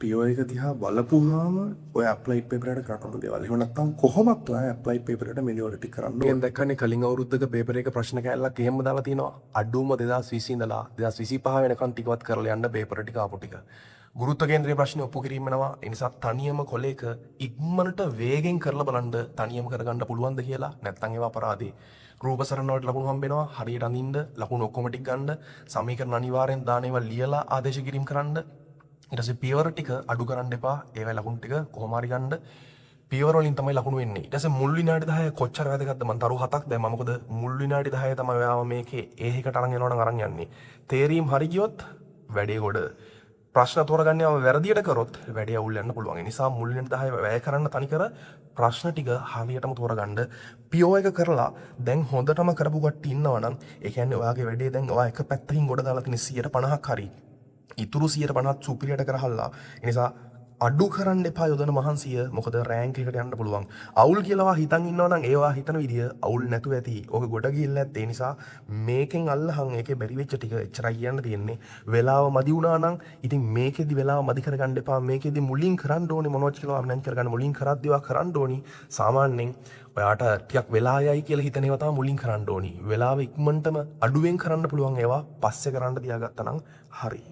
PO එක දිහා බලපුවාම ඔය ඇප්ලයිඩ් පේපර් එකට කරන්න ඕන දේවල්. එහෙම නැත්නම් කොහොමත් ඔයා ඇප්ලයිඩ් පේපර් එකට මෙලි වල ටික කරන්න ඕන. දැක්කනේ කලින් අවුරුද්දක පේපර් එක ප්‍රශ්න කෑල්ලක් එහෙම දාලා තිනවා. අඩුම 2020 ඉඳලා 2025 වෙනකන් ටිකවත් කරලා යන්න පේපර් ටික ආපු ටික. ගුරුත්ව කේන්ද්‍රයේ ප්‍රශ්නේ ඔප්පු කිරීම වෙනවා. ඒ නිසා තනියම කොලේක ඉක්මනට වේගෙන් කරලා බලන්න තනියම කරගන්න පුළුවන්ද කියලා. නැත්නම් ඒවා අපරාධේ. රූප සරණ වලට ලකුණු හම්බ වෙනවා. හරියට අඳින්න, ලකුණු ඔක්කොම ටික ගන්න, සමීකරණ අනිවාර්යෙන් දාන ඒවා ලියලා ආදේශ කිරීම කරන්න. ඊට පස්සේ පියවර ටික අඩු කරන්න එපා. ඒවයි ලකුණු ටික කොහොම හරි ගන්න. පියවර වලින් තමයි ලකුණු වෙන්නේ. ඊට පස්සේ මුල් විනාඩි 10 කොච්චර වැදගත්ද මං තරු හතක් දැම්මා. මොකද මුල් විනාඩි 10 තමයි ඔයාව මේකේ ඒ එකට අරන් යනවා නම් අරන් යන්නේ. තේරීම් හරි ගියොත් වැඩේ ගොඩ. ප්‍රශ්න තෝරගන්න යම වැරදියට කරොත් වැඩේ අවුල් යන්න පුළුවන්. ඒ නිසා මුල් විනාඩි 10 වැය කරන්න තනිකර ප්‍රශ්න ටික හරියටම තෝරගන්න. PO එක කරලා දැන් හොඳටම කරපු කට්ටිය ඉන්නවා නම්, ඒ කියන්නේ ඔයාගේ වැඩේ දැන් ඔයා එක පැත්තකින් ගොඩ දාලා තියෙන 150ක් හරි. ඉතුරු 150ත් සුපිරියට කරහල්ලා. ඒ නිසා අඩු කරන්න එපා යොදන මහන්සිය. මොකද රෑන්ක් එකට යන්න පුළුවන්. අවුල් කියලා ඔයා හිතන් ඉන්නවා නම් ඒවා හිතන විදිය අවුල් නැතුව ඇති. ඕක ගොඩ ගිහිල්ලා ඇත්තේ. ඒ නිසා මේකෙන් අල්ලහන් ඒකේ බැරි වෙච්ච ටික එච්චරයි කියන්න තියෙන්නේ. වෙලාව මදි වුණා නම් ඉතින් මේකෙදි වෙලාව මදි කරගන්න එපා. මේකෙදි මුලින් කරන්න ඕනේ මොනවද කියලා මම නම් කරගන්න. මුලින් කරද්දි ඔයා කරන්න ඕනි සාමාන්‍යයෙන් ඔයාට ටිකක් වෙලා යයි කියලා හිතන ඒවා තමයි මුලින් කරන්න ඕනි. වෙලාව ඉක්මනටම අඩුවෙන් කරන්න පුළුවන් ඒවා පස්සේ කරන්න තියාගත්තා නම් හරි.